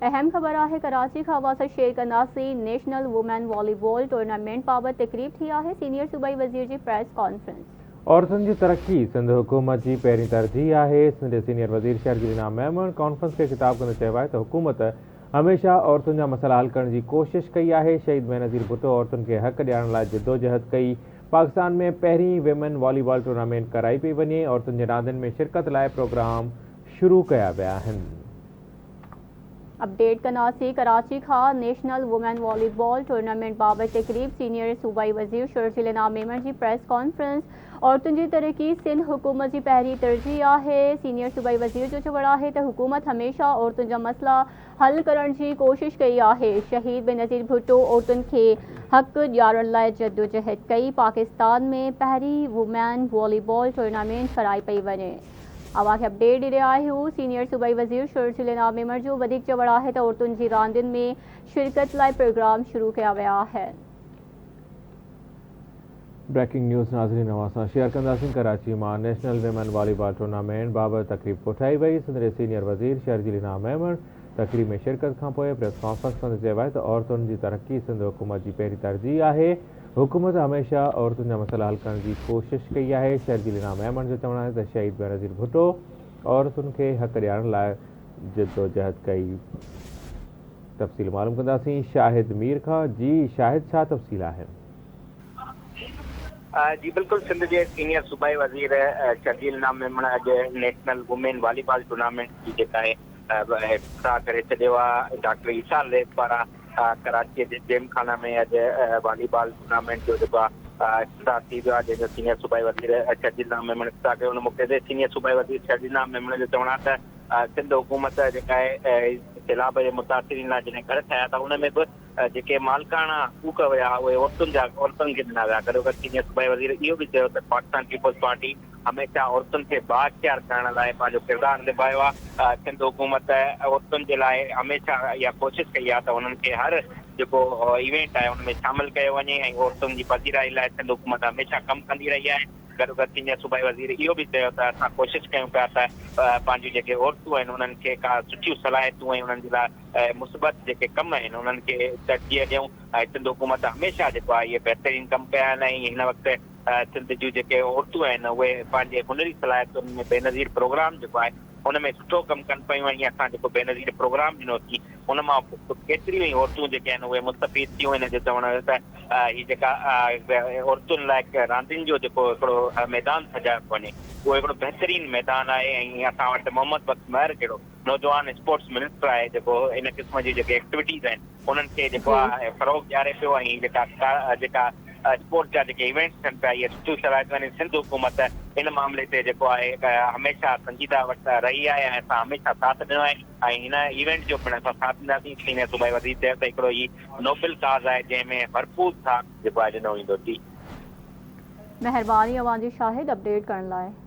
اهم خبر آهي ڪراچي کان اوهان سان شيئر ڪنداسين نيشنل وومين والي بال ٽورنامينٽ بابت تقريب ٿي آهي سينيئر صوبائي وزير جي پريس ڪانفرنس. عورتن جي ترقي سنڌ حڪومت جي پهرين ترجيح آهي، سنڌ جي سينيئر وزير شرجيل انعام ميمڻ ڪانفرنس کي خطاب ڪندي چيو آهي ته حڪومت هميشه عورتن جا مسئلا حل ڪرڻ جي ڪوشش ڪئي آهي، شهيد بينظير ڀٽو عورتن کي حق ڏيارڻ لاء جدوجهد ڪئي، پاڪستان ۾ پهرين ويمن والي بال ٽورنامينٽ ڪرائي پئي وڃي، عورتن جي راندين ۾ شرڪت لاء پروگرام شروع ڪيا ويا آهن. اپڊيٽ ڪنداسين ڪراچي کان نيشنل وومين والي بال ٽورنامينٽ بابت تقريب سينيئر صوبائي وزير شرجيل انعام ميمڻ جي پريس ڪانفرنس عورتن جي ترقي سنڌ حڪومت جي پهرين ترجيح آهي سينيئر صوبائي وزير جو چوڻ آهي ته حڪومت هميشه عورتن جا مسئلا حل ڪرڻ جي ڪوشش ڪئي آهي شهيد بينظير ڀٽو عورتن کي حق ڏيارڻ لاء جدوجهد ڪئي پاڪستان ۾ پهرين وومين والي بال ٽورنامينٽ ڪرائي پئي وڃي. اوهان کي اپڊيٽ ڏئي رهيا آهيون سينيئر صوبائي وزير شرجيل انعام ميمڻ جو وڌيڪ چوڻ آهي ته عورتن جي راندين ۾ شرڪت لاء پروگرام شروع ڪيا ويا آهن. بريڪنگ نيوز ناظرين اوهان سان شيئر ڪنداسين ڪراچي مان نيشنل ويمن والي بال ٽورنامينٽ بابت تقريب ڪوٺائي وئي سنڌ جي سينيئر وزير شرجيل انعام ميمڻ تقريب ۾ شرڪت کانپوء پريس ڪانفرنس ڪندي چيو آهي ته عورتن جي ترقي سنڌ حڪومت جي پهرين ترجيح آهي، حڪومت هميشه عورتن جا مسئلا حل ڪرڻ جي ڪوشش ڪئي آهي، شرجيل انعام ميمڻ جو چوڻ آهي ته شهيد بينظير ڀٽو عورتن کي حق ڏيارڻ لاء جدوجهد ڪئي. تفصيل معلوم ڪنداسين شاهد مير کان، جي شاهد ڇا تفصيل آهن؟ جي بلڪل سنڌ جي سينيئر صوبائي وزير شرجيل انعام ميمڻ اڄ نيشنل وومين والي بال ٽورنامينٽ جي جيڪا آهي افتتاح ڪري ڇڏيو آهي، ڊاڪٽر عيسيٰ ليب پاران ڪراچيء جي جيم خانه ۾ اڄ والي بال ٽورنامينٽ جو جيڪو آهي افتتاح ٿي ويو آهي، جنهن جو سينيئر صوبائي وزير شرجيل نام ميمڻ افتتاح ڪيو، ان موقعي تي سينيئر صوبائي وزير شرجيل نام ميمڻ جو چوڻ آهي ته سنڌ حڪومت جيڪا آهي سيلاب جي متاثرين لاء جڏهن گهر ٺاهيا ته ان ۾ به جيڪي مالڪاڻا حقوق هيا اهي عورتن جا عورتن کي ڏنا ويا، گڏوگڏ سينيئر صوبائي وزير اهو به چيو ته پاڪستان پيپلز پارٽي هميشه عورتن کي بااختيار ڪرڻ لاء پنهنجو ڪردار نڀايو آهي، سنڌ حڪومت عورتن جي لاء هميشه اها ڪوشش ڪئي آهي ته انهن کي هر جيڪو ايونٽ آهي ان ۾ شامل ڪيو وڃي ۽ عورتن جي پذيرائي لاء سنڌ حڪومت هميشه ڪم ڪندي رهي آهي، گڏوگڏ سينيئر صوبائي وزير اهو به چيو ته اسان ڪوشش ڪيون پيا ته پنهنجون جيڪي عورتون آهن انهن کي ڪا سٺيون صلاحيتون ۽ انهن جي لاء مثبت جيڪي ڪم آهن انهن کي ترجيح ڏيون ۽ سنڌ حڪومت هميشه جيڪو آهي اهي بهترين ڪم ڪيا آهن ۽ هن وقت سنڌ جون جيڪي عورتون آهن اهي پنهنجي هنري صلاحيتن ۾ بينظير پروگرام جيڪو آهي ان ۾ سٺو ڪم ڪن پيون ۽ اسان جيڪو بينظير پروگرام ڏنوسين ان مان ڪيتريون ئي عورتون جيڪي آهن اهي مستفيد ٿيون هن جو چوڻ هيو ته هي جيڪا عورتن لاء راندين جو جيڪو هڪڙو ميدان سجايو پيو وڃي اهو هڪڙو بهترين ميدان آهي ۽ اسان وٽ محمد بخش مهر جهڙو نوجوان اسپورٽس منسٽر آهي جيڪو ان قسم جي جيڪي ايڪٽيوٽيز آهن انهن کي جيڪو آهي فروغ ڏياري پيو ۽ جيڪا جيڪا اسپورٽس جا جيڪي ايونٽس ٿين پيا اهي سٺيون شرائطون آهن سنڌ حڪومت ان معاملي تي جيڪو آهي هميشه سنجيده وٽ رهي آهي ۽ اسان هميشه ساٿ ڏنو آهي ۽ هن ايونٽ جو پڻ اسان ساٿ ڏينداسين سينيئر صوبائي وزير چيو ته هڪڙو هي نوبل ڪاز آهي جنهن ۾ ڀرپور ساٿ جيڪو آهي ڏنو ويندو جي. مهرباني اوهان جي شاهد اپڊيٽ ڪرڻ لاء.